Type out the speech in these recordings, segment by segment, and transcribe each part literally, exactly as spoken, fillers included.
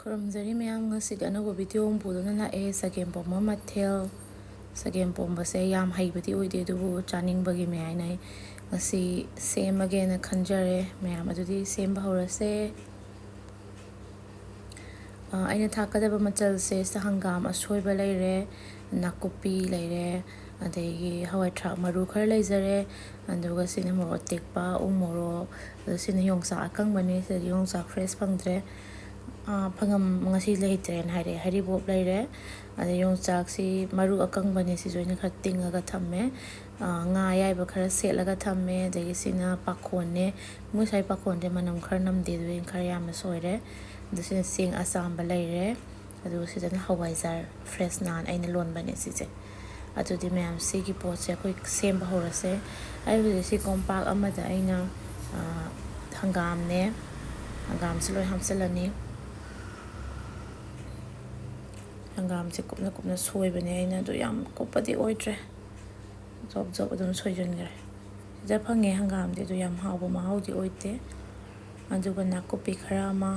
ꯈꯨꯔꯨꯝꯖꯔꯤ ꯃꯌꯥꯝ, ꯉꯁꯤꯗꯤ ꯑꯅꯧꯕ ꯚꯤꯗꯤꯑꯣ ꯑꯃ ꯄꯨꯗꯨꯅ ꯂꯥꯛꯑꯦ꯫ ꯆꯒꯦꯝ ꯄꯣꯝꯕ ꯃꯊꯦꯜ꯫ ꯆꯒꯦꯝ ꯄꯣꯝꯕꯁꯦ ꯌꯥꯝ ꯍꯩꯕꯗꯤ ꯑꯣꯏꯗꯦ, ꯑꯗꯨꯕꯨ ꯆꯥꯅꯤꯡꯕꯒꯤ ꯃꯌꯥꯏꯅ ꯑꯩ ꯉꯁꯤ ꯁꯦꯝꯃꯒꯦꯅ ꯈꯟꯖꯔꯦ꯫ ꯃꯌꯥꯝ ꯑꯗꯨꯗꯤ ꯁꯦꯝꯕ ꯍꯧꯔꯁꯦ꯫ ꯑ, ꯑꯩꯅ ꯊꯥꯛꯀꯗꯕ ꯃꯆꯜꯁꯦ ꯁꯤꯗ ꯍꯪꯒꯥꯝ ꯑꯁꯣꯏꯕ ꯂꯩꯔꯦ, ꯅꯥꯀꯨꯞꯄꯤ ꯂꯩꯔꯦ, ꯑꯗꯒꯤ ꯍꯋꯥꯏ ꯊ꯭ꯔꯥꯛ ꯃꯔꯨ ꯈꯔ ꯂꯩꯖꯔꯦ, ꯑꯗꯨꯒ ꯁꯤꯅ ꯃꯣꯔꯣꯛ ꯑꯇꯦꯛꯄ, ꯎ ꯃꯣꯔꯣꯛ, ꯑꯗꯨ ꯁꯤꯅ ꯌꯣꯡꯆꯥꯛ ꯑꯀꯪꯕꯅꯤ꯫ ꯁꯤꯗꯗꯤ ꯌꯣꯡꯆꯥꯛ ꯐ꯭ꯔꯦꯁ ꯐꯪꯗ꯭ꯔꯦ꯫ ꯑ, ꯐꯪꯉꯝ-, ꯉꯁꯤ ꯂꯩꯇ꯭ꯔꯦꯅ ꯍꯥꯏꯔꯛꯑꯦ꯫ ꯍꯔꯤꯕꯣꯞ ꯂꯩꯔꯦ, ꯑꯗꯩ ꯌꯣꯡꯆꯥꯛꯁꯤ ꯃꯔꯨ ꯑꯀꯪꯕꯅꯤ, ꯁꯤꯁꯨ ꯑꯩꯅ ꯈꯔ ꯇꯤꯡꯉꯒ ꯊꯝꯃꯦ꯫ ꯑ, ꯉꯥ ꯑꯌꯥꯏꯕ ꯈꯔ ꯁꯦꯠꯂꯒ ꯊꯝꯃꯦ, ꯑꯗꯒꯤ ꯁꯤꯅ ꯄꯥꯈꯣꯟꯅꯦ꯫ ꯃꯣꯏ ꯁ꯭ꯋꯥꯏ ꯄꯥꯈꯣꯟꯁꯦ ꯃꯅꯝ ꯈꯔ ꯅꯝꯗꯦ, ꯑꯗꯨꯒꯤ ꯑꯩꯅ ꯈꯔ ꯌꯥꯝꯅ ꯁꯣꯏꯔꯦ꯫ ꯑꯗꯨ ꯁꯤꯅ ꯆꯦꯡ ꯑꯆꯥꯝꯕ ꯂꯩꯔꯦ, ꯑꯗꯨꯒ ꯁꯤꯗꯅ ꯍꯋꯥꯏꯖꯥꯔ ꯐ꯭ꯔꯦꯁ ꯅꯍꯥꯟ ꯑꯩꯅ ꯂꯣꯟꯕꯅꯦ ꯁꯤꯁꯦ꯫ ꯑꯗꯨꯗꯤ ꯃꯌꯥꯝ ꯁꯤꯒꯤ ꯄꯣꯠꯁꯦ ꯑꯩꯈꯣꯏ ꯁꯦꯝꯕ ꯍꯧꯔꯁꯦ꯫ ꯑꯩ ꯍꯧꯖꯤꯛ ꯁꯤ ꯀꯣꯝꯄꯥꯛ ꯑꯃꯗ ꯑꯩꯅ, ꯑ, ꯍꯪꯒꯥꯝꯅꯦ, ꯍꯪꯒꯥꯝꯁꯤ ꯂꯣꯏ ꯍꯥꯞꯆꯤꯜꯂꯅꯤ꯫ ꯍꯪꯒꯥꯝꯁꯦ ꯀꯨꯞꯅ ꯀꯨꯞꯅ ꯁꯣꯏꯕꯅꯦ ꯑꯩꯅ, ꯑꯗꯨ ꯌꯥꯝ ꯀꯨꯞꯄꯗꯤ ꯑꯣꯏꯗ꯭ꯔꯦ, ꯖꯣꯞ ꯖꯣꯞ ꯑꯗꯨꯝ ꯁꯣꯏꯖꯤꯟꯈ꯭ꯔꯦ꯫ ꯁꯤꯗ ꯐꯪꯉꯦ ꯍꯪꯒꯥꯝꯗꯤ, ꯑꯗꯨ ꯌꯥꯝ ꯍꯥꯎꯕ ꯃꯍꯥꯎꯗꯤ ꯑꯣꯏꯗꯦ꯫ ꯑꯗꯨꯒ ꯅꯥꯀꯨꯞꯄꯤ ꯈꯔ ꯑꯃ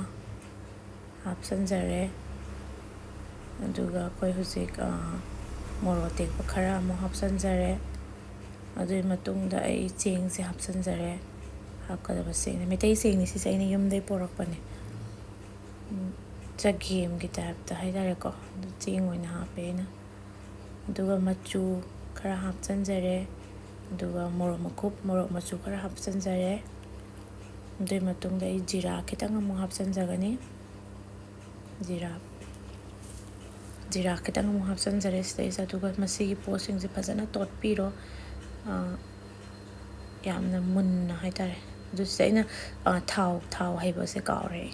ꯍꯥꯞꯆꯤꯟꯖꯔꯦ꯫ ꯑꯗꯨꯒ ꯑꯩꯈꯣꯏ ꯍꯧꯖꯤꯛ, ꯑ, ꯃꯣꯔꯣꯛ ꯑꯇꯦꯛꯄ ꯈꯔ ꯑꯃꯨꯛ ꯍꯥꯞꯆꯤꯟꯖꯔꯦ꯫ ꯑꯗꯨꯒꯤ ꯃꯇꯨꯡꯗ ꯑꯩ ꯆꯦꯡꯁꯦ ꯍꯥꯞꯆꯤꯟꯖꯔꯦ꯫ ꯍꯥꯞꯀꯗꯕ ꯆꯦꯡꯁꯦ ꯃꯩꯇꯩ ꯆꯦꯡꯅꯤ ꯁꯤꯁꯦ, ꯑꯩꯅ ꯌꯨꯝꯗꯒꯤ ꯄꯣꯔꯛꯄꯅꯦ꯫ ꯎꯝ, ꯆꯒꯦꯝꯒꯤ ꯇꯥꯏꯞꯇ ꯍꯥꯏꯇꯥꯔꯦꯀꯣ, ꯑꯗꯨ ꯆꯦꯡ ꯑꯣꯏꯅ ꯍꯥꯞꯄꯦ ꯑꯩꯅ꯫ ꯑꯗꯨꯒ ꯃꯆꯨ ꯈꯔ ꯍꯥꯞꯆꯤꯟꯖꯔꯦ꯫ ꯑꯗꯨꯒ ꯃꯣꯔꯣꯛ ꯃꯀꯨꯞ, ꯃꯣꯔꯣꯛ ꯃꯆꯨ ꯈꯔ ꯍꯥꯞꯆꯤꯟꯖꯔꯦ꯫ ꯑꯗꯨꯒꯤ ꯃꯇꯨꯡꯗ ꯑꯩ ꯖꯤꯔꯥ ꯈꯤꯇꯪ ꯑꯃꯨꯛ ꯍꯥꯞꯆꯤꯟꯖꯒꯅꯤ꯫ ꯖꯤꯔꯥ, ꯖꯤꯔꯥ ꯈꯤꯇꯪ ꯑꯃꯨꯛ ꯍꯥꯞꯆꯤꯟꯖꯔꯦ ꯁꯤꯗꯩꯁꯤꯗ꯫ ꯑꯗꯨꯒ ꯃꯁꯤꯒꯤ ꯄꯣꯠꯁꯤꯡꯁꯦ ꯐꯖꯅ ꯇꯣꯠꯄꯤꯔꯣ, ꯑ, ꯌꯥꯝꯅ ꯃꯨꯟꯅ ꯍꯥꯏꯇꯥꯔꯦ꯫ ꯑꯗꯨ ꯁꯤꯗ ꯑꯩꯅ, ꯑ, ꯊꯥꯎ, ꯊꯥꯎ ꯍꯩꯕꯁꯦ ꯀꯥꯎꯔꯦ ꯑꯩ꯫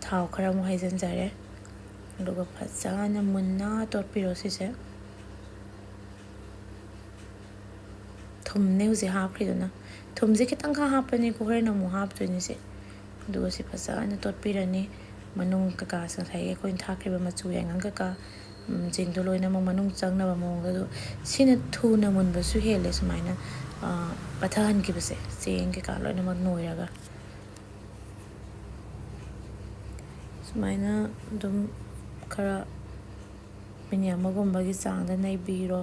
ꯊꯥꯎ ꯈꯔ ꯑꯃꯨꯛ ꯍꯩꯖꯤꯟꯖꯔꯦ꯫ ꯑꯗꯨꯒ ꯐꯖꯅ ꯃꯨꯟꯅ ꯇꯣꯠꯄꯤꯔꯣ ꯁꯤꯁꯦ꯫ ꯊꯨꯝꯅꯦ ꯍꯧꯖꯤꯛ ꯍꯥꯞꯈ꯭ꯔꯤꯗꯨꯅ꯫ ꯊꯨꯝꯁꯦ ꯈꯤꯇꯪꯈꯛ ꯍꯥꯞꯄꯅꯤꯀꯣ, ꯍꯣꯔꯦꯟ ꯑꯃꯨꯛ ꯍꯥꯞꯇꯣꯏꯅꯤꯁꯦ꯫ ꯑꯗꯨꯒ ꯁꯤ ꯐꯖꯅ ꯇꯣꯠꯄꯤꯔꯅꯤ꯫ ꯃꯅꯨꯡ ꯀꯩꯀꯥꯁꯦ ꯉꯁꯥꯏꯒꯤ ꯑꯩꯈꯣꯏꯅ ꯊꯥꯛꯈ꯭ꯔꯤꯕ ꯃꯆꯨ ꯌꯥꯏꯉꯪ ꯀꯩꯀꯥ, ꯎꯝ, ꯁꯤꯡꯗꯣ ꯂꯣꯏꯅꯃꯛ ꯃꯅꯨꯡ ꯆꯪꯅꯕ ꯃꯑꯣꯡꯗ꯫ ꯑꯗꯨ ꯁꯤꯅ ꯊꯨꯅ ꯃꯨꯟꯕꯁꯨ ꯍꯦꯜꯂꯦ ꯁꯨꯃꯥꯏꯅ, ꯑ, ꯄꯠꯊꯍꯟꯈꯤꯕꯁꯦ, ꯆꯦꯡ ꯀꯩꯀꯥ ꯂꯣꯏꯅꯃꯛ ꯅꯣꯏꯔꯒ꯫ ꯁꯨꯃꯥꯏꯅ ꯑꯗꯨꯝ ꯈꯔ ꯃꯤꯅꯤꯠ ꯑꯃꯒꯨꯝꯕꯒꯤ ꯆꯥꯡꯗ ꯅꯩꯕꯤꯔꯣ꯫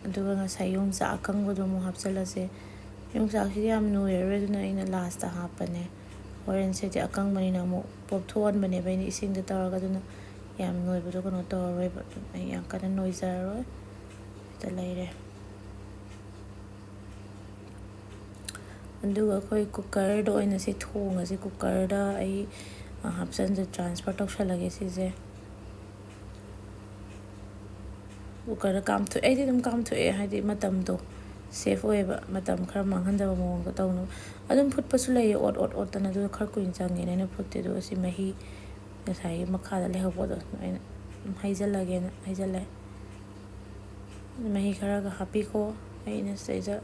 ꯑꯗꯨꯒ ꯉꯁꯥꯏ ꯌꯣꯡꯆꯥꯛ ꯑꯀꯪꯕꯗꯣ ꯑꯃꯨꯛ ꯍꯥꯞꯆꯤꯜꯂꯁꯦ꯫ ꯌꯣꯡꯆꯥꯛꯁꯤꯗꯤ ꯌꯥꯝ ꯅꯣꯏꯔꯔꯣꯏ, ꯑꯗꯨꯅ ꯑꯩꯅ ꯂꯥꯁꯇ ꯍꯥꯞꯄꯅꯦ꯫ ꯍꯣꯔꯦꯟ ꯁꯤꯗꯤ ꯑꯀꯪꯕꯅꯤꯅ ꯑꯃꯨꯛ ꯄꯣꯞꯊꯣꯛꯍꯟꯕꯅꯦꯕ ꯑꯩꯅ ꯏꯁꯤꯡꯗ ꯇꯧꯔꯒ, ꯑꯗꯨꯅ ꯌꯥꯝ ꯅꯣꯏꯕꯗꯣ ꯀꯩꯅꯣ ꯇꯧꯔꯔꯣꯏꯕ꯫ ꯑꯗꯨꯝ ꯑꯩ ꯌꯥꯝ ꯀꯟꯅ ꯅꯣꯏꯖꯔꯔꯣꯏ꯫ ꯁꯤꯗ ꯂꯩꯔꯦ꯫ ꯑꯗꯨꯒ ꯑꯩꯈꯣꯏ ꯀꯨꯀꯔꯗ ꯑꯣꯏꯅ ꯁꯤ ꯊꯣꯡꯉꯁꯤ꯫ ꯀꯨꯀꯔꯗ ꯑꯩ, ꯑ, ꯍꯥꯞꯆꯤꯟꯖ-, ꯇ꯭ꯔꯥꯟꯁꯐꯔ ꯇꯧꯁꯜꯂꯒꯦ ꯁꯤꯁꯦ꯫ ꯀꯨꯀꯔꯗ ꯀꯥꯝꯊꯣꯛꯑꯦ꯫ ꯑꯩꯗꯤ ꯑꯗꯨꯝ ꯀꯥꯝꯊꯣꯛꯑꯦ, ꯍꯥꯏꯗꯤ ꯃꯇꯝꯗꯣ ꯁꯦꯐ ꯑꯣꯏꯌꯦꯕ, ꯃꯇꯝ ꯈꯔ ꯃꯥꯡꯍꯟꯗꯕ ꯃꯑꯣꯡꯗ ꯇꯧꯅꯕ꯫ ꯑꯗꯨꯝ ꯐꯨꯠꯄꯁꯨ ꯂꯩꯌꯦ, ꯑꯣꯠ ꯑꯣꯠ ꯑꯣꯠꯇꯅ, ꯑꯗꯨꯗꯣ ꯈꯔ ꯀꯨꯏꯅ ꯆꯪꯉꯦꯅ ꯑꯩꯅ ꯐꯨꯠꯇꯦ꯫ ꯑꯗꯨꯒ ꯁꯤ ꯃꯍꯤ, ꯉꯁꯥꯏꯒꯤ ꯃꯈꯥꯗ ꯂꯩꯍꯧꯕꯗꯣ ꯑꯩꯅ ꯑꯗꯨꯝ ꯍꯩꯖꯤꯜꯂꯒꯦꯅ ꯍꯩꯖꯤꯜꯂꯦ꯫ ꯃꯍꯤ ꯈꯔꯒ ꯍꯥꯞꯄꯤꯀꯣ꯫ ꯑꯩꯅ ꯁꯤꯗꯩꯗ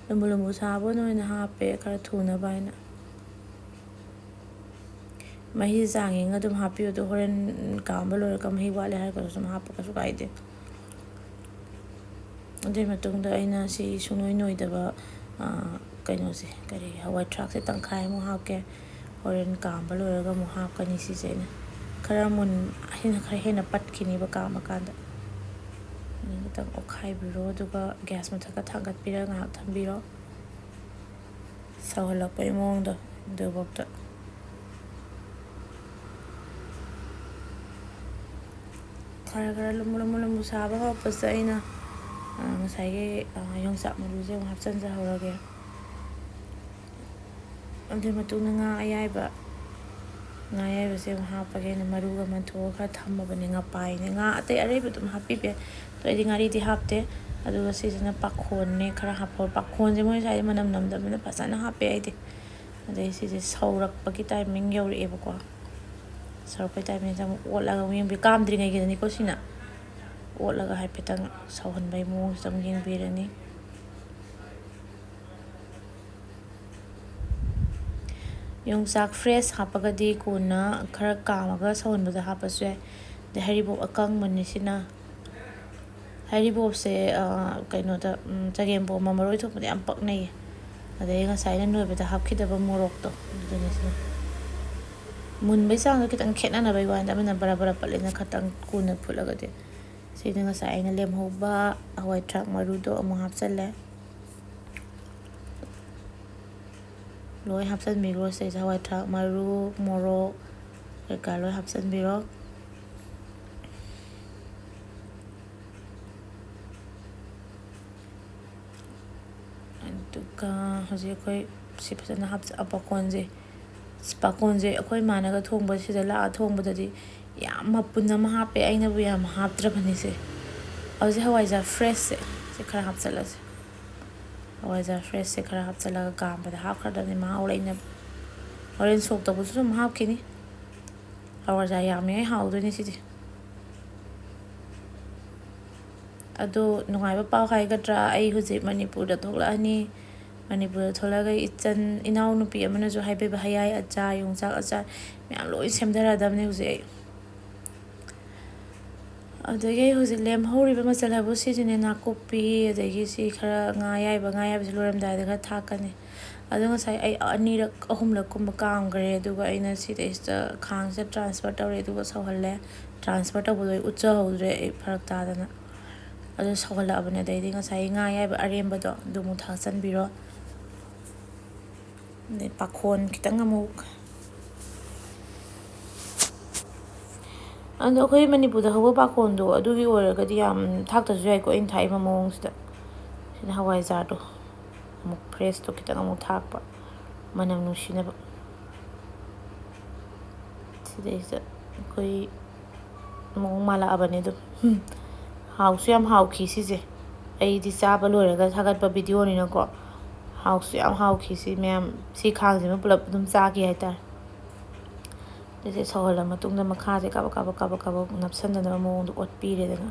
ꯂꯨꯝꯕꯨ ꯂꯨꯝꯕꯨ ꯁꯥꯕ ꯑꯣꯏꯅ ꯍꯥꯞꯄꯦ, ꯈꯔ ꯊꯨꯅꯕ ꯍꯥꯏꯅ꯫ ꯃꯍꯤꯁꯦ ꯆꯥꯡ ꯌꯦꯡꯉ ꯑꯗꯨꯝ ꯍꯥꯞꯄꯤꯌꯨ꯫ ꯑꯗꯣ ꯍꯣꯔꯦꯟ ꯀꯥꯝꯕ ꯂꯣꯏꯔꯒ ꯃꯍꯤ ꯋꯥꯠꯂꯦ ꯍꯥꯏꯔꯒꯁꯨ ꯑꯗꯨꯝ ꯍꯥꯞꯄ, ꯀꯩꯁꯨ ꯀꯥꯏꯗꯦ꯫ ꯑꯗꯨꯒꯤ ꯃꯇꯨꯡꯗ ꯑꯩꯅ ꯁꯤ ꯁꯨꯡꯅꯣꯏ ꯅꯣꯏꯗꯕ, ꯑꯥ, ꯀꯩꯅꯣꯁꯦ, ꯀꯔꯤ, ꯍꯋꯥꯏ ꯊ꯭ꯔꯥꯛꯁꯦ ꯇꯪꯈꯥꯏꯃꯨꯛ ꯍꯥꯞꯀꯦ꯫ ꯍꯣꯔꯦꯟ ꯀꯥꯝꯕ ꯂꯣꯏꯔꯒ ꯑꯃꯨꯛ ꯍꯥꯞꯀꯅꯤ ꯁꯤꯁꯦ ꯑꯩꯅ꯫ ꯈꯔ ꯃꯨꯟ-, ꯍꯦꯟꯅ, ꯈꯔ ꯍꯦꯟꯅ ꯄꯠꯈꯤꯅꯤꯕ ꯀꯥꯝꯃꯀꯥꯟꯗ꯫ ꯑꯗꯨ ꯈꯤꯇꯪ ꯑꯣꯠꯈꯥꯏꯕꯤꯔꯣ, ꯑꯗꯨꯒ ꯒ꯭ꯌꯥꯁ ꯃꯊꯛꯇ ꯊꯥꯡꯒꯠꯄꯤꯔꯒ ꯉꯥꯏꯍꯥꯛ ꯊꯝꯕꯤꯔꯣ꯫ ꯁꯧꯍꯜꯂꯛꯄꯒꯤ ꯃꯑꯣꯡꯗꯣ ꯑꯗꯨꯐꯥꯎꯗ꯫ ꯈꯔ ꯈꯔ ꯂꯨꯝꯕꯨ ꯂꯨꯝꯕꯨ ꯂꯨꯝꯕꯨ ꯁꯥꯕ ꯍꯧꯔꯛꯄꯁꯤꯗ ꯑꯩꯅ, ꯑ, ꯉꯁꯥꯏꯒꯤ, ꯑ, ꯌꯣꯡꯆꯥꯛ ꯃꯔꯨꯁꯦ ꯑꯃꯨꯛ ꯍꯥꯞꯆꯤꯟꯖꯍꯧꯔꯒꯦ꯫ ꯑꯗꯨꯒꯤ ꯃꯇꯨꯡꯗ ꯉꯥ ꯑꯌꯥꯏꯕ, ꯉꯥ ꯑꯌꯥꯏꯕꯁꯦ ꯑꯃꯨꯛ ꯍꯥꯞꯄꯒꯦ꯫ ꯑꯩꯅ ꯃꯔꯨꯒ ꯃꯟꯊꯣꯛꯑꯒ ꯈꯔ ꯊꯝꯃꯕꯅꯦ, ꯉꯄꯥꯏꯅꯦ꯫ ꯉꯥ ꯑꯇꯩ ꯑꯔꯩꯕ ꯑꯗꯨꯝ ꯍꯥꯞꯄꯤꯕ ꯌꯥꯏ꯫ ꯑꯗꯣ ꯑꯩꯗꯤ ꯉꯥꯔꯤꯗꯤ ꯍꯥꯞꯇꯦ꯫ ꯑꯗꯨꯒ ꯁꯤꯁꯤꯅ ꯄꯥꯈꯣꯟꯅꯦ, ꯈꯔ ꯍꯥꯞꯄꯣ꯫ ꯄꯥꯈꯣꯟꯁꯦ ꯃꯣꯏ ꯁ꯭ꯋꯥꯏꯗ ꯃꯅꯝ ꯅꯝꯗꯕꯅꯤꯅ ꯐꯖꯅ ꯍꯥꯞꯄꯦ ꯑꯩꯗꯤ꯫ ꯑꯗꯩ ꯁꯤꯁꯦ ꯁꯧꯔꯛꯄꯒꯤ ꯇꯥꯏꯃꯤꯡ ꯌꯧꯔꯛꯑꯦꯕꯀꯣ꯫ ꯁꯧꯔꯛꯄꯒꯤ ꯇꯥꯏꯃꯤꯡꯁꯦ ꯑꯃꯨꯛ ꯑꯣꯠꯂꯒ ꯑꯃꯨꯛ ꯌꯦꯡꯕꯤ-, ꯀꯥꯝꯗ꯭ꯔꯤꯉꯩꯒꯤꯗꯅꯤꯀꯣ ꯁꯤꯅ꯫ ꯑꯣꯠꯂꯒ ꯍꯥꯏꯐꯦꯠꯇꯪ ꯁꯧꯍꯟꯕꯒꯤ ꯃꯑꯣꯡꯁꯤꯗ ꯑꯃꯨꯛ ꯌꯦꯡꯕꯤꯔꯅꯤ꯫ ꯌꯣꯡꯆꯥꯛ ꯐ꯭ꯔꯦꯁ ꯍꯥꯞꯄꯒꯗꯤ ꯀꯣꯟꯅ ꯈꯔ ꯀꯥꯝꯃꯒ ꯁꯧꯍꯟꯕꯗ ꯍꯥꯞꯄꯁꯨ ꯌꯥꯏ꯫ ꯑꯗꯩ ꯍꯔꯤꯕꯣꯞ ꯑꯀꯪꯕꯅꯤ ꯁꯤꯅ꯫ ꯍꯔꯤꯕꯣꯞꯁꯦ, ꯑ, ꯀꯩꯅꯣꯗ, ꯎꯝ, ꯆꯒꯦꯝꯄꯣꯝꯕ ꯃꯔꯣꯏ ꯊꯣꯡꯕꯗ ꯌꯥꯝ ꯄꯛꯅꯩꯌꯦ꯫ ꯑꯗꯩ ꯉꯁꯥꯏ ꯑꯩꯅ ꯅꯣꯏꯕꯗ ꯍꯥꯞꯈꯤꯗꯕ ꯃꯣꯔꯣꯛꯇꯣ, ꯑꯗꯨꯅꯤ ꯁꯤꯅ꯫ ꯃꯨꯟꯕꯩ ꯆꯥꯡꯗꯣ ꯈꯤꯇꯪ ꯈꯦꯠꯅꯅꯕꯩ ꯋꯥꯅꯤꯗ, ꯑꯃꯅ ꯕꯔ ꯕꯔ ꯄꯠꯂꯤꯅ ꯈꯤꯇꯪ ꯀꯨꯏꯅ ꯐꯨꯠꯂꯒꯗꯤ꯫ ꯁꯤꯗ ꯉꯁꯥꯏ ꯑꯩꯅ ꯂꯦꯝꯍꯧꯕ ꯍꯋꯥꯏ ꯊ꯭ꯔꯥꯛ ꯃꯔꯨꯗꯣ ꯑꯃꯨꯛ ꯍꯥꯞꯆꯜꯂꯦ꯫ ꯂꯣꯏ ꯍꯥꯞꯆꯤꯟꯕꯤꯈ꯭ꯔꯣ ꯁꯤꯗꯩꯁꯤꯗ, ꯍꯋꯥꯏ ꯊ꯭ꯔꯥꯛ ꯃꯔꯨ, ꯃꯣꯔꯣꯛ ꯀꯩꯀꯥ ꯂꯣꯏ ꯍꯥꯞꯆꯤꯟꯕꯤꯔꯣ꯫ ꯑꯗꯨꯒ ꯍꯧꯖꯤꯛ ꯑꯩꯈꯣꯏ ꯁꯤ ꯐꯖꯅ ꯍꯥꯞꯆ-, ꯄꯥꯀꯣꯟꯁꯦ, ꯄꯥꯀꯣꯟꯁꯦ ꯑꯩꯈꯣꯏ ꯏꯃꯥꯅꯒ ꯊꯣꯡꯕ, ꯁꯤꯗ ꯂꯥꯛꯑ ꯊꯣꯡꯕꯗꯗꯤ ꯌꯥꯝ ꯃꯄꯨꯟ ꯑꯃ ꯍꯥꯞꯄꯦ, ꯑꯩꯅꯕꯨ ꯌꯥꯝ ꯍꯥꯞꯇ꯭ꯔꯕꯅꯤꯁꯦ꯫ ꯍꯧꯖꯤꯛ ꯍꯋꯥꯏꯖꯥꯔ ꯐ꯭ꯔꯦꯁꯁꯦ ꯁꯤ ꯈꯔ ꯍꯥꯞꯆꯤꯜꯂꯁꯦ꯫ ꯍꯋꯥꯏꯖꯥꯔ ꯐ꯭ꯔꯦꯁꯁꯦ ꯈꯔ ꯍꯥꯞꯆꯤꯜꯂꯒ ꯀꯥꯝꯕꯗ ꯍꯥꯞꯈ꯭ꯔꯗꯕꯅꯤ ꯃꯍꯥꯎ ꯂꯩꯅꯕ꯫ ꯍꯣꯔꯦꯟ ꯁꯣꯛ ꯇꯧꯕꯗꯁꯨ ꯑꯗꯨꯝ ꯍꯥꯞꯈꯤꯅꯤ꯫ ꯍꯋꯥꯏꯖꯥꯔ ꯌꯥꯝꯃꯤꯉꯩ ꯍꯥꯎꯗꯣꯏꯅꯤ ꯁꯤꯗꯤ꯫ ꯑꯗꯣ ꯅꯨꯡꯉꯥꯏꯕ ꯄꯥꯎ ꯍꯥꯏꯒꯗ꯭ꯔꯥ, ꯑꯩ ꯍꯧꯖꯤꯛ ꯃꯅꯤꯄꯨꯔꯗ ꯊꯣꯛꯂꯛꯑꯅꯤ꯫ ꯃꯅꯤꯄꯨꯔꯗ ꯊꯣꯛꯂꯛꯑꯒ ꯏꯆꯟ, ꯏꯅꯥꯎꯅꯨꯄꯤ ꯑꯃꯅꯁꯨ ꯍꯥꯏꯕꯤꯕ ꯍꯌꯥꯏ ꯑꯆꯥꯔ, ꯌꯣꯡꯆꯥꯛ ꯑꯆꯥꯔ ꯃꯌꯥꯝ ꯂꯣꯏ ꯁꯦꯝꯊꯔꯛꯑꯗꯕꯅꯤ ꯍꯧꯖꯤꯛ ꯑꯩ꯫ ꯑꯗꯒꯤ ꯑꯩ ꯍꯧꯖꯤꯛ ꯂꯦꯝꯍꯧꯔꯤꯕ ꯃꯆꯜ ꯍꯥꯏꯕꯨ ꯁꯤꯁꯤꯅꯦ, ꯅꯥꯀꯨꯞꯄꯤ, ꯑꯗꯒꯤ ꯁꯤ ꯈꯔ ꯉꯥ ꯑꯌꯥꯏꯕ, ꯉꯥ ꯑꯌꯥꯏꯕꯁꯤ ꯂꯣꯏꯔꯝꯗꯥꯏꯗ ꯈꯔ ꯊꯥꯛꯀꯅꯤ꯫ ꯑꯗꯣ ꯉꯁꯥꯏ ꯑꯩ ꯑꯅꯤꯔꯛ ꯑꯍꯨꯝꯂꯛ ꯀꯨꯝꯕ ꯀꯥꯝꯈ꯭ꯔꯦ, ꯑꯗꯨꯒ ꯑꯩꯅ ꯁꯤꯗꯩꯁꯤꯗ ꯈꯥꯡꯁꯤꯗ transfer ꯇꯧꯔꯦ, ꯑꯗꯨꯒ ꯁꯧꯍꯜꯂꯦ꯫ Transfer ꯇꯧꯕꯗꯣ ꯑꯩ ꯎꯠꯆꯍꯧꯗ꯭ꯔꯦ, ꯑꯩ ꯐꯔꯛ ꯇꯥꯗꯅ꯫ ꯑꯗꯨ ꯁꯧꯍꯜꯂꯛꯑꯕꯅꯦ꯫ ꯑꯗꯩꯗꯤ ꯉꯁꯥꯏꯒꯤ ꯉꯥ ꯑꯌꯥꯏꯕ ꯑꯔꯦꯝꯕꯗꯣ ꯑꯗꯨ ꯑꯃꯨꯛ ꯊꯥꯛꯆꯟꯕꯤꯔꯣ꯫ ꯑꯗꯩ ꯄꯥꯈꯣꯟ ꯈꯤꯇꯪ ꯑꯃꯨꯛ꯫ ꯑꯗꯣ ꯑꯩꯈꯣꯏ ꯃꯅꯤꯄꯨꯔꯗ ꯍꯧꯕ ꯄꯥꯈꯣꯟꯗꯣ ꯑꯗꯨꯒꯤ ꯑꯣꯏꯔꯒꯗꯤ ꯌꯥꯝ ꯊꯥꯛꯇ꯭ꯔꯁꯨ ꯌꯥꯏꯀꯣ, ꯑꯩꯅ ꯊꯥꯛꯏꯕ ꯃꯑꯣꯡꯁꯤꯗ꯫ ꯁꯤꯅ ꯍꯋꯥꯏꯖꯥꯔꯗꯣ ꯑꯃꯨꯛ ꯐ꯭ꯔꯦꯁꯇꯣ ꯈꯤꯇꯪ ꯑꯃꯨꯛ ꯊꯥꯛꯄ, ꯃꯅꯝ ꯅꯨꯡꯁꯤꯅꯕ꯫ ꯁꯤꯗꯩꯁꯤꯗ ꯑꯩꯈꯣꯏ ꯃꯑꯣꯡ ꯃꯥꯜꯂꯛꯑꯕꯅꯦ ꯑꯗꯨꯝ꯫ ꯍꯥꯎꯁꯨ ꯌꯥꯝ ꯍꯥꯎꯈꯤ ꯁꯤꯁꯦ꯫ ꯑꯩꯗꯤ ꯆꯥꯕ ꯂꯣꯏꯔꯒ ꯊꯥꯒꯠꯄ ꯚꯤꯗꯤꯑꯣꯅꯤꯅꯀꯣ, ꯍꯥꯎꯁꯨ ꯌꯥꯝ ꯍꯥꯎꯈꯤ ꯁꯤ ꯃꯌꯥꯝ꯫ ꯁꯤ ꯈꯥꯡꯁꯤꯃ ꯄꯨꯂꯞ ꯑꯗꯨꯝ ꯆꯥꯈꯤ ꯍꯥꯏꯇꯥꯔꯦ꯫ ꯑꯗꯩꯁꯦ ꯁꯧꯍꯜꯂ ꯃꯇꯨꯡꯗ ꯃꯈꯥꯁꯦ ꯀꯥꯕꯛ ꯀꯥꯕꯛ ꯀꯥꯕꯛ ꯀꯥꯕꯛ ꯅꯞꯁꯟꯗꯅꯕ ꯃꯑꯣꯡꯗ ꯑꯣꯠꯄꯤꯔꯦꯗꯅ꯫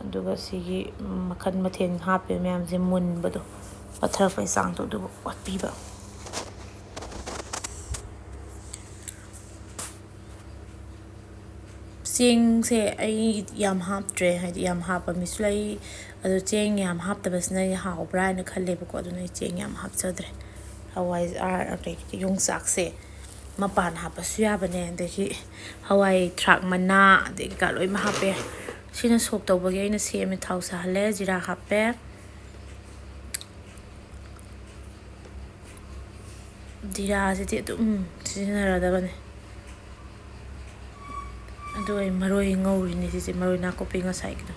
ꯑꯗꯨꯒ ꯁꯤꯒꯤ ꯃꯈꯜ ꯃꯊꯦꯜ ꯍꯥꯞꯄꯤꯕ ꯃꯌꯥꯝꯁꯦ ꯃꯨꯟꯕꯗꯣ, ꯄꯠꯊꯔꯛꯄꯒꯤ ꯆꯥꯡꯗꯣ ꯑꯗꯨꯕꯨ ꯑꯣꯠꯄꯤꯕ꯫ ꯆꯦꯡꯁꯦ ꯑꯩ ꯌꯥꯝ ꯍꯥꯞꯇ꯭ꯔꯦ, ꯍꯥꯏꯗꯤ ꯌꯥꯝ ꯍꯥꯞꯄ ꯃꯤꯁꯨ ꯂꯩ, ꯑꯗꯣ ꯆꯦꯡ ꯌꯥꯝ ꯍꯥꯞꯇꯕꯁꯤꯅ ꯑꯩ ꯍꯥꯎꯕ꯭ꯔꯥ ꯍꯥꯏꯅ ꯈꯜꯂꯦꯕꯀꯣ, ꯑꯗꯨꯅ ꯑꯩ ꯆꯦꯡ ꯌꯥꯝ ꯍꯥꯞꯆꯗ꯭ꯔꯦ꯫ ꯍꯋꯥꯏꯖꯥꯔ ꯑꯗꯒꯤ ꯌꯣꯡꯆꯥꯛꯁꯦ ꯃꯄꯥꯟ ꯍꯥꯞꯄꯁꯨ ꯌꯥꯕꯅꯦ, ꯑꯗꯒꯤ ꯍꯋꯥꯏ ꯊ꯭ꯔꯥꯛ ꯃꯅꯥ ꯑꯗꯒꯤ ꯀꯩꯀꯥ ꯂꯣꯏꯅꯃꯛ ꯍꯥꯞꯄꯦ꯫ ꯁꯤꯅ ꯁꯣꯛ ꯇꯧꯕꯒꯤ ꯑꯩꯅ ꯁꯦꯝꯃꯦ꯫ ꯊꯥꯎ ꯁꯥꯍꯜꯂꯦ, ꯖꯤꯔꯥ ꯍꯥꯞꯄꯦ꯫ ꯖꯤꯔꯥꯁꯤꯗꯤ ꯑꯗꯨꯝ ꯁꯤꯖꯤꯟꯅꯔꯗꯕꯅꯦ꯫ ꯑꯗꯨ ꯑꯩ ꯃꯔꯣꯏ ꯉꯧꯔꯤꯅꯦ ꯁꯤꯁꯦ, ꯃꯔꯣꯏ ꯅꯥꯀꯨꯞꯄꯤ ꯉꯁꯥꯏꯒꯤꯗꯣ꯫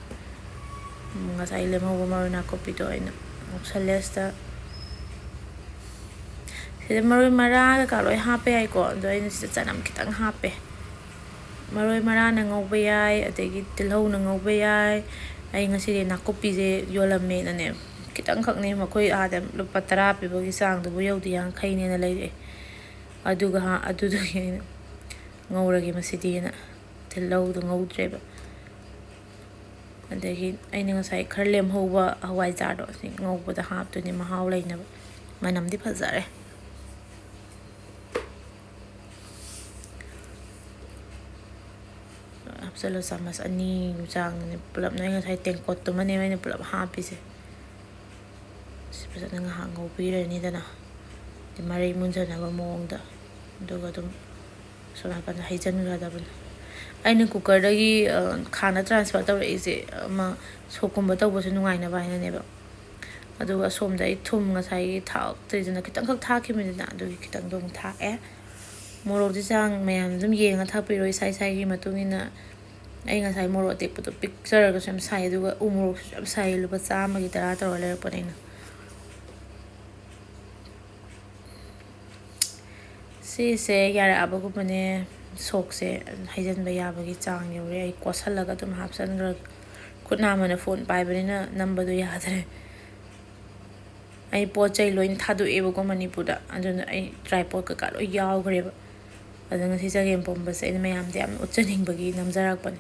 ꯎꯝ, ꯉꯁꯥꯏ ꯂꯦꯝꯍꯧꯕ ꯃꯔꯣꯏ ꯅꯥꯀꯨꯞꯄꯤꯗꯣ ꯑꯩꯅ ꯉꯧꯁꯜꯂꯦ ꯁꯤꯗ꯫ ꯁꯤꯗ ꯃꯔꯣꯏ ꯃꯔꯥꯡ ꯀꯩꯀꯥ ꯂꯣꯏ ꯍꯥꯞꯄ ꯌꯥꯏꯀꯣ, ꯑꯗꯣ ꯑꯩꯅ ꯁꯤꯗ ꯆꯅꯝ ꯈꯤꯇꯪ ꯍꯥꯞꯄꯦ꯫ ꯃꯔꯣꯏ ꯃꯔꯥꯡꯅ ꯉꯧꯕ ꯌꯥꯏ, ꯑꯗꯒꯤ ꯇꯤꯜꯍꯧꯅ ꯉꯧꯕ ꯌꯥꯏ꯫ ꯑꯩ ꯉꯁꯤꯗꯤ ꯅꯥꯀꯨꯞꯄꯤꯁꯦ ꯌꯣꯜꯂꯝꯃꯦꯅꯅꯦ, ꯈꯤꯇꯪꯈꯛꯅꯦ, ꯃꯈꯣꯏ ꯑꯥꯗ ꯂꯨꯄꯥ ꯇꯔꯥ ꯄꯤꯕꯒꯤ ꯆꯥꯡꯗꯨꯕꯨ ꯌꯧꯗꯦ, ꯌꯥꯡꯈꯩꯅꯦꯅ ꯂꯩꯔꯛꯑꯦ꯫ ꯑꯗꯨꯒ ꯍꯥ-, ꯑꯗꯨꯗꯨꯒꯤ ꯑꯩꯅ ꯉꯧꯔꯒꯦ ꯃꯁꯤꯗꯤꯅ ꯇꯤꯜꯍꯧꯗꯣ ꯉꯧꯗ꯭ꯔꯦꯕ꯫ ꯑꯗꯒꯤ ꯑꯩꯅ ꯉꯁꯥꯏ ꯈꯔ ꯂꯦꯝꯍꯧꯕ ꯍꯋꯥꯏꯖꯥꯔꯗꯣ ꯑꯁꯤ ꯉꯧꯕꯗ ꯍꯥꯞꯇꯣꯏꯅꯦ, ꯃꯍꯥꯎ ꯂꯩꯅꯕ꯫ ꯃꯅꯝꯗꯤ ꯐꯖꯔꯦ꯫ ꯍꯥꯞꯆꯤꯜꯂꯣ, ꯆꯥꯃꯁ ꯑꯅꯤꯒꯤ ꯆꯥꯡꯗꯅꯦ ꯄꯨꯂꯞꯅ꯫ ꯑꯩ ꯉꯁꯥꯏ ꯇꯦꯡꯀꯣꯠꯇꯨꯃꯅꯦꯕ ꯑꯩꯅ ꯄꯨꯂꯞ ꯍꯥꯞꯄꯤꯁꯦ꯫ ꯁꯤ ꯐꯖꯅ ꯉꯥꯏꯍꯥꯛ ꯉꯧꯕꯤꯔꯅꯤꯗꯅ, ꯑꯗꯩ ꯃꯔꯩ ꯃꯨꯟꯖꯅꯕ ꯃꯑꯣꯡꯗ, ꯑꯗꯨꯒ ꯑꯗꯨꯝ ꯁꯣꯝ ꯅꯥꯀꯟꯗ ꯍꯩꯖꯤꯟꯈ꯭ꯔꯗꯕꯅꯤ꯫ ꯑꯩꯅ ꯀꯨꯀꯔꯗꯒꯤ, ꯑ, ꯈꯥꯡꯗ transfer ꯇꯧꯔꯛꯏꯁꯦ, ꯑꯃ ꯁꯣꯛꯀꯨꯝꯕ ꯇꯧꯕꯁꯨ ꯅꯨꯡꯉꯥꯏꯅꯕ ꯍꯥꯏꯅꯅꯦꯕ꯫ ꯑꯗꯨꯒ ꯑꯁꯣꯝꯗ ꯑꯩ ꯊꯨꯝ ꯉꯁꯥꯏꯒꯤ ꯊꯥꯛꯇ꯭ꯔꯤꯗꯅ, ꯈꯤꯇꯪꯈꯛ ꯊꯥꯛꯈꯤꯕꯅꯤꯗꯅ, ꯑꯗꯨꯒꯤ ꯈꯤꯇꯪꯗꯣ ꯑꯃꯨꯛ ꯊꯥꯛꯑꯦ꯫ ꯃꯣꯔꯣꯛꯇꯤ ꯆꯥꯡ ꯃꯌꯥꯝ ꯑꯗꯨꯝ ꯌꯦꯡꯉ ꯊꯥꯛꯄꯤꯔꯣ, ꯏꯁꯥ ꯏꯁꯥꯒꯤ ꯃꯇꯨꯡ ꯏꯟꯅ꯫ ꯑꯩ ꯉꯁꯥꯏ ꯃꯣꯔꯣꯛ ꯑꯇꯦꯛꯄꯗꯣ ꯄꯤꯛꯆꯔꯒꯁꯨ ꯌꯥꯝ ꯁꯥꯏ, ꯑꯗꯨꯒ ꯎ ꯃꯣꯔꯣꯛꯁꯨ ꯌꯥꯝ ꯁꯥꯏ, ꯂꯨꯄꯥ ꯆꯥꯝꯃꯒꯤ ꯇꯔꯥ ꯇꯧꯔ ꯂꯩꯔꯛꯄꯅꯦ ꯑꯩꯅ꯫ ꯁꯤꯁꯦ ꯌꯥꯔꯛꯑꯕꯒꯨꯝꯕꯅꯦ꯫ ꯁꯣꯛꯁꯦ ꯍꯩꯖꯤꯟꯕ ꯌꯥꯕꯒꯤ ꯆꯥꯡ ꯌꯧꯔꯦ꯫ ꯑꯩ ꯀꯣꯠꯁꯜꯂꯒ ꯑꯗꯨꯝ ꯍꯥꯞꯆꯤꯟꯈ꯭ꯔꯒꯦ꯫ ꯈꯨꯠ ꯅꯥꯝꯃꯅ ꯐꯣꯟ ꯄꯥꯏꯕꯅꯤꯅ ꯅꯝꯕꯗꯣ ꯌꯥꯗ꯭ꯔꯦ꯫ ꯑꯩ ꯄꯣꯠ ꯆꯩ ꯂꯣꯏ ꯊꯥꯗꯣꯛꯑꯦꯕꯀꯣ ꯃꯅꯤꯄꯨꯔꯗ, ꯑꯗꯨꯅ ꯑꯩ tripod ꯀꯩꯀꯥ ꯂꯣꯏ ꯌꯥꯎꯈ꯭ꯔꯦꯕ꯫ ꯑꯗꯣ ꯉꯁꯤ ꯆꯒꯦꯝ ꯄꯣꯝꯕꯁꯦ ꯑꯩꯅ ꯃꯌꯥꯝꯗ ꯌꯥꯝ ꯎꯠꯆꯅꯤꯡꯕꯒꯤ ꯅꯝꯖꯔꯛꯄꯅꯦ꯫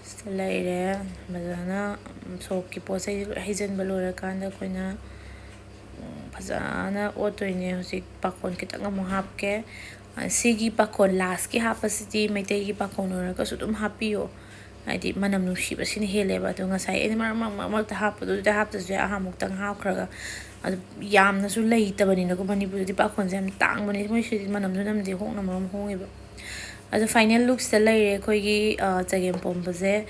ꯁꯤꯗ ꯂꯩꯔꯦ꯫ ꯐꯖꯅ ꯁꯣꯛꯀꯤ ꯄꯣꯠ ꯆꯩꯁꯦ ꯂꯣꯏ ꯍꯩꯖꯤꯟꯕ ꯂꯣꯏꯔꯀꯥꯟꯗ ꯑꯩꯈꯣꯏꯅ, ꯎꯝ, ꯐꯖꯅ ꯑꯣꯠꯇꯣꯏꯅꯦ꯫ ꯍꯧꯖꯤꯛ ꯄꯥꯈꯣꯟ ꯈꯤꯇꯪ ꯑꯃꯨꯛ ꯍꯥꯞꯀꯦ꯫ ꯑ, ꯁꯤꯒꯤ ꯄꯥꯈꯣꯟ lastꯀꯤ ꯍꯥꯞꯄꯁꯤꯗꯤ ꯃꯩꯇꯩꯒꯤ ꯄꯥꯈꯣꯟ ꯑꯣꯏꯔꯒꯁꯨ ꯑꯗꯨꯝ ꯍꯥꯞꯄꯤꯌꯣ, ꯍꯥꯏꯗꯤ ꯃꯅꯝ ꯅꯨꯡꯁꯤꯕꯁꯤꯅ ꯍꯦꯜꯂꯦꯕ꯫ ꯑꯗꯣ ꯉꯁꯥꯏ ꯑꯩꯅ ꯃꯔꯛ ꯃꯔꯛ ꯃꯔꯛ ꯃꯔꯛꯇ ꯍꯥꯞꯄꯗꯨꯗꯤ ꯍꯥꯞꯇ꯭ꯔꯁꯨ ꯌꯥꯏ, ꯑꯍꯥꯟꯃꯨꯛꯇꯪ ꯍꯥꯞꯈ꯭ꯔꯒ꯫ ꯑꯗꯨ ꯌꯥꯝꯅꯁꯨ ꯂꯩꯇꯕꯅꯤꯅꯀꯣ ꯃꯅꯤꯄꯨꯔꯗꯗꯤ ꯄꯥꯈꯣꯟꯁꯦ ꯌꯥꯝ ꯇꯥꯡꯕꯅꯤ꯫ ꯃꯣꯏ ꯁꯤꯗꯤ ꯃꯅꯝꯁꯨ ꯅꯝꯗꯦ, ꯍꯣꯡꯅ ꯃꯔꯣꯝ ꯍꯣꯡꯉꯤꯕ꯫ ꯑꯗꯣ final lookꯁꯤꯗ ꯂꯩꯔꯦ ꯑꯩꯈꯣꯏꯒꯤ, ꯑ, ꯆꯒꯦꯝ ꯄꯣꯝꯕꯁꯦ꯫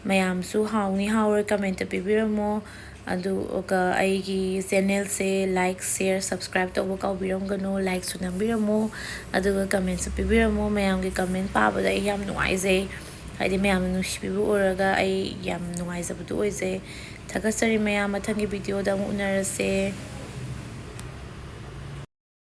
ꯃꯌꯥꯝꯁꯨ ꯍꯥꯎꯅꯤ ꯍꯥꯎꯔꯣꯏ commentꯇ ꯄꯤꯕꯤꯔꯝꯃꯣ꯫ ꯑꯗꯨꯒ ꯑꯩꯒꯤ channelꯁꯦ like, share, subscribe ꯇꯧꯕ ꯀꯥꯎꯕꯤꯔꯝꯒꯅꯨ꯫ Likeꯁꯨ ꯅꯝꯕꯤꯔꯝꯃꯣ, ꯑꯗꯨꯒ commentꯁꯨ ꯄꯤꯕꯤꯔꯝꯃꯣ꯫ ꯃꯌꯥꯝꯒꯤ comment ꯄꯥꯕꯗ ꯑꯩ ꯌꯥꯝ ꯅꯨꯡꯉꯥꯏꯖꯩ, ꯍꯥꯏꯗꯤ ꯃꯌꯥꯝꯅ ꯅꯨꯡꯁꯤꯕꯤꯕ ꯎꯔꯒ ꯑꯩ ꯌꯥꯝ ꯅꯨꯡꯉꯥꯏꯖꯕꯗꯨ ꯑꯣꯏꯖꯩ꯫ ꯊꯥꯒꯠꯆꯔꯤ ꯃꯌꯥꯝ, ꯃꯊꯪꯒꯤ videoꯗ ꯑꯃꯨꯛ ꯎꯅꯔꯁꯦ꯫